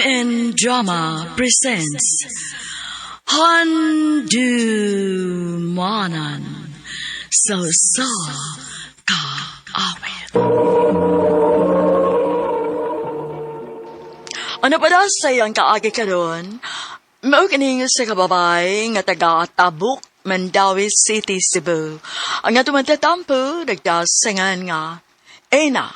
RMN Drama presents Handumanan sa Sa Kaawit. Ano pa daw sa iyang kaagi karon? Mao kini sa kababay nga taga Tabuk, Mandaue City, Cebu. Ang ato man tatampo, nagdasingan nga Ena.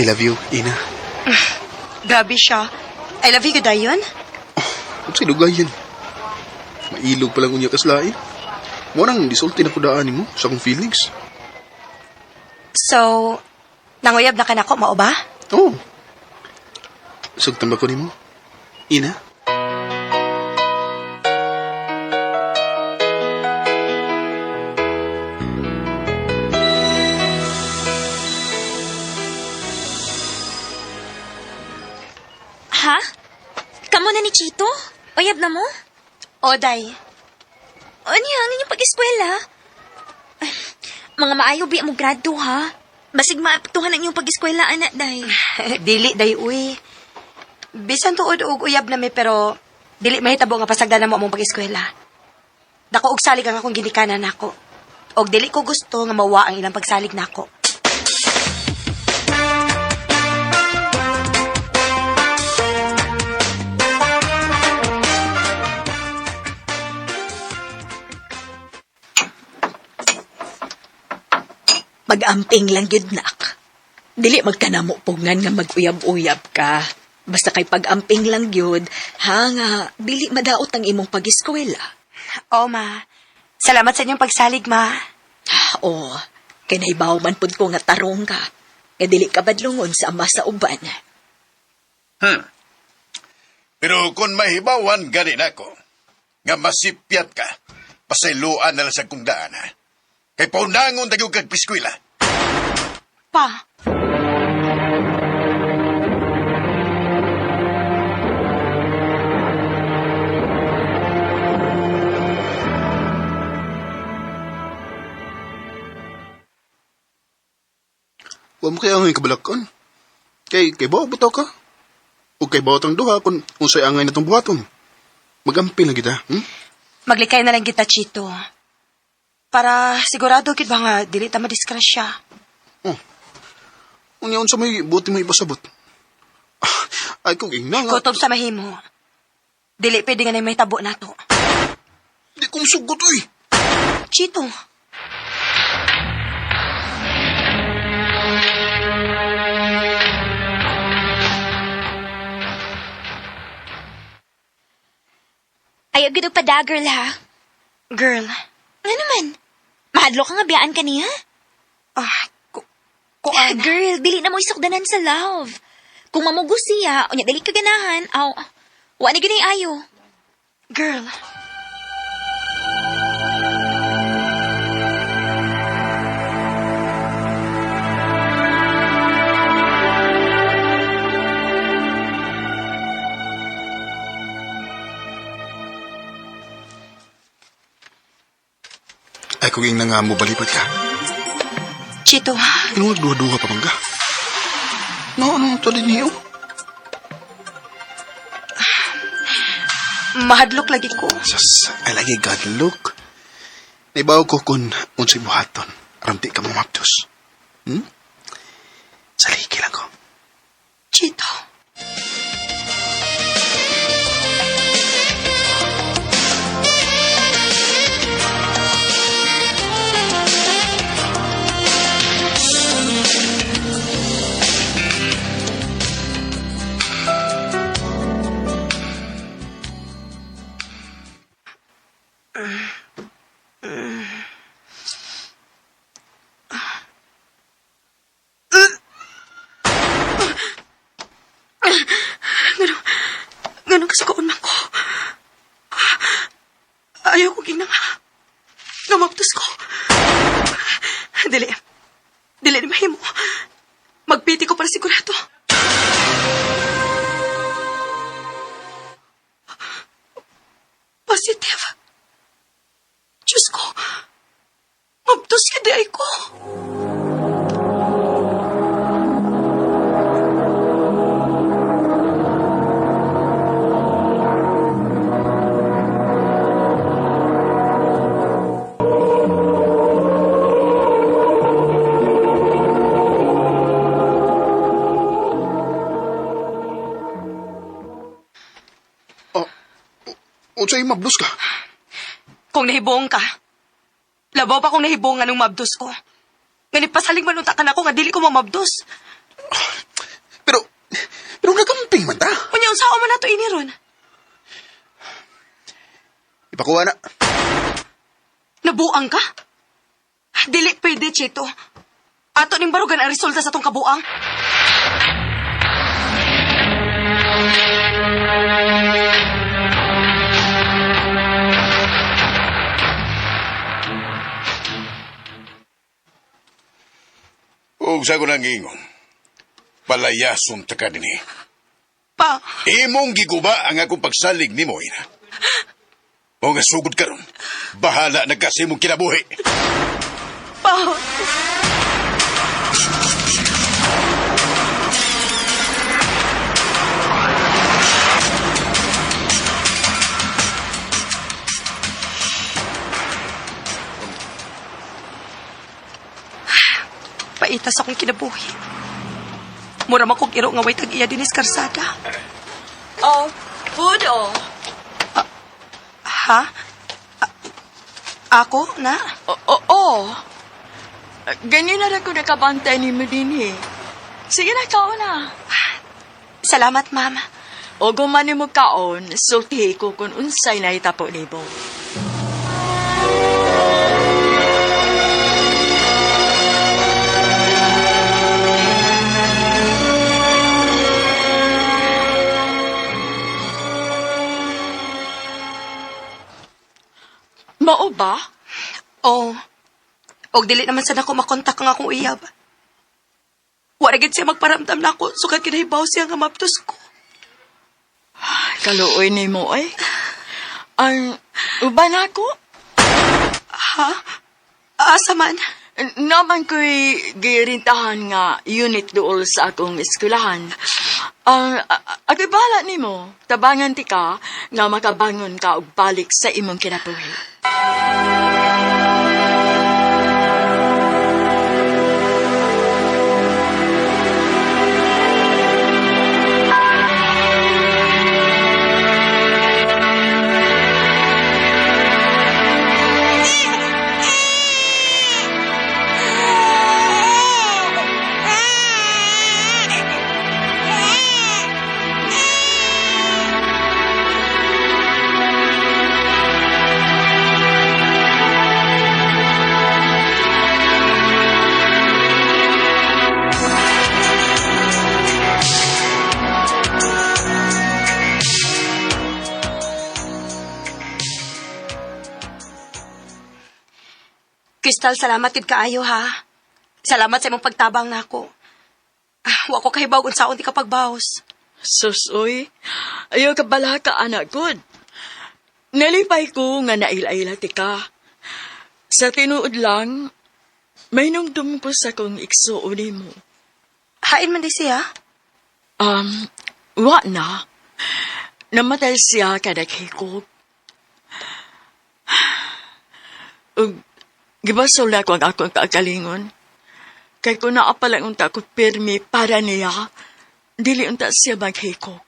I love you, Ina. Grabe siya. I love you, dayon. Kung sa lugayan. Mailog palang unya kaslain. Mo nang disulti na ko daan mo sa akong feelings. So, nanguyab na ka nako, mao ba? Oo. Oh. Sugtan ba ko nimo? Ina? Ha? Kamo na ni Chito? Uyab na mo? O, day. Ano yan? Ang inyong pag-eskwela? Ay, mga maayo bi mo grado ha? Basig maapektuhan ang inyong pag-eskwela, anak, day. Dili, day, uy. Bisan tuod og uyab na mi, pero dili mahitabo nga pasagdan na mo among pag-eskwela. Dako og salig ang akong ginikanan nako. Og dili ko gusto nga mawa ang ilang pagsalig nako. Mag-amping lang gyud nak. Dili magkanamupungan nga mag-uyab-uyab ka. Basta kay pag-amping lang gyud, ha nga dili madaot ang imong pag-eskwela. O, ma. Salamat sa inyong pagsalig, ma. Oh, kay nahibaw man pud ko nga tarong ka. Nga dili ka badlongon sa ama sa uban. Pero kung mahibawan gani nako, nga masipyat ka, pasayloan na lang sa kong daan, ha? Kay paundangon tayo kag piskwila. Pa. Wa mo kay angay kabalakon. Kay kay bawo bitaw ka. O kay bawo tang duha kung unsay angay na tong buhaton. Magamping lang kita, Maglikay na lang kita, Chito. Para sigurado gid ba nga dili ta madisgrasya. Oh. Unya unsa may buti mo ipasabot. Ay kung ingna nga. Kutob sa mahimo. Dili pwede nga na may tabo nato. Di ko musugot uy. Chito. Ayaw gid og pada, girl, ha? Girl. Ano naman? Mahadlo ka nga biyaan ka niya? Ah, ku kuan. Girl, dili na mo isukdanan sa love. Kung mamugos siya, unya dili ka ganahan, aw, wa na gyud ay ayo. Girl. Ay kung ingna nga mo balipad ka. Chito. Ano duha-duha pa man ka? No, ano to din niyo? Mahadlok lagi ko. Sus, ay lagi God look. Naibaw ko kung unsay buhaton. Aron di ka mamaptos. Saliki lang ko. Chito. Dili. Dili ni mahimo. Magpiti ko para sigurado. Positive. Diyos ko. Mabdos ka di ay ko. Oh, unsay mabdos ka? Kung nahibong ka, labaw pa kung nahibong nga nung mabdos ko. Ngani pasalig man unta ka na ako nga dili ko mamabdos. Pero, pero nagamping man ta. Unya unsa man nato ini ron? Ipakuha na. Nabuang ka? Dili pwede, Chito. Ato ning barugan ang resulta sa tong kabuang. Ug sa ko nang ingon, palayason ta ka dinhi. Pa, Imong giguba ang akong pagsalig nimo, ina. O nga sugod karon, bahala na kasi mong kinabuhi. pa. Paitas akong kinabuhi. Mura man kong iro nga way tag-iya dinis karsada. Oh, food oh. Ha? Ako na? Oo, oo. Ganyan na rin ko nakabantay ni mo din eh. Sige na, kaon na. Salamat, ma'am. O gumani mo kaon, sultihi ko kung unsay nahitapo nimo. Mao ba? Oo. Og dili naman sad ako makontak ang akong uyab. Wala gid siya magparamdam na ako, sukad kinahibaw siya nga maptos ko. Kaluoy nimo eh. Ang uban ako? Ha? Asa man? Naman ko'y girintahan nga unit dool sa akong eskwelahan. Ang ako'y bahala nimo. Tabangan ti ka nga makabangon ka og balik sa imong kinabuhi. Crystal, salamat gid kaayo ha. Salamat sa imong pagtabang nako. Ah, wa ko kahibaw unsaon ti ka pagbaos. Sus, uy. Ayaw ka bala ka, anak, good. Nalipay ko nga naila-ila ti ka. Sa tinuod lang, may nungdum ko sa kong igsuon nimo. Hain man di siya. Wa na. Namatay siya kadaghikog. Ug gibasol na ko ang akong kaagalingon. Kay kung naa pa lang unta ko pirmi para niya, dili unta siya maghikog.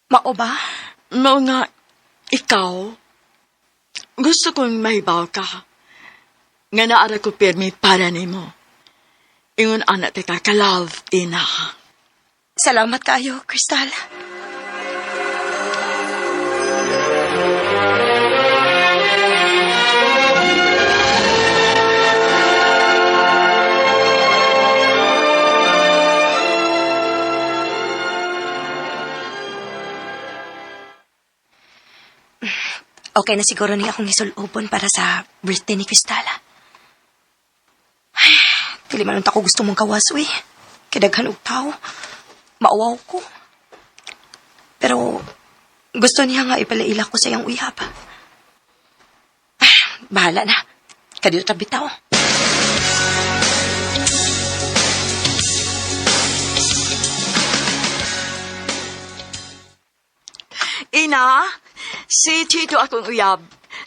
Mao ba? Mao nga, ikaw, gusto kong mahibaw ka. Nga naara ko pirmi para nimo. Ingon anak ti ka, ka-love, ina. Salamat kaayo, Crystal. Okay na siguro ni akong isulubon para sa birthday ni Cristala. Dili man unta ko gusto mong kawas, uy. Kay daghan og tao. Mauwaw ko. Pero gusto niya nga ipalaila ko sa iyang uyab. Ah, bahala na. Kadiyot ra bitaw. Ina, si Tito akong uyab.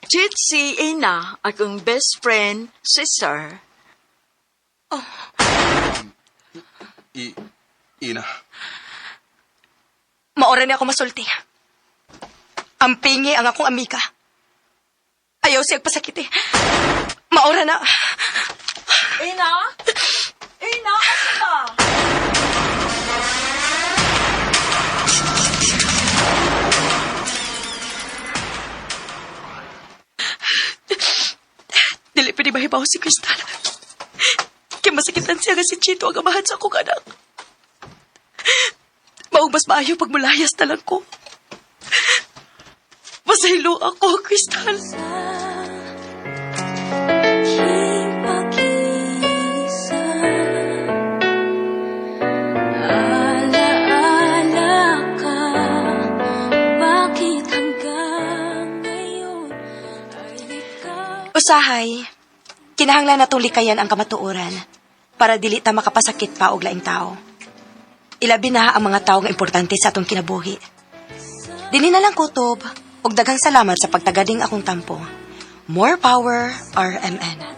Chit si Ina, akong best friend, sister. I, Ina. Maora niya ako masulti. Ang pingi ang akong amiga. Ayaw siya pasakiti. Maora na. Ina? Ina, asa ka? Dili pwede mahibaw si Crystal. Kaya masakitan siya nga si Chito ang amahan sa akong anak. Maong mas maayo pag mulayas na lang ko. Masahilo ako, Crystal. Alaala ka, bakit hanggang ngayon ay ikaw? Usahay, kinahanglan natong likayan ang kamatuoran para dili ta makapasakit pa og laing tao. Ilabi na ang mga tao nga importante sa atong kinabuhi. Dili na lang kutob ug daghang salamat sa pagtagading akong tampo. More power, RMN.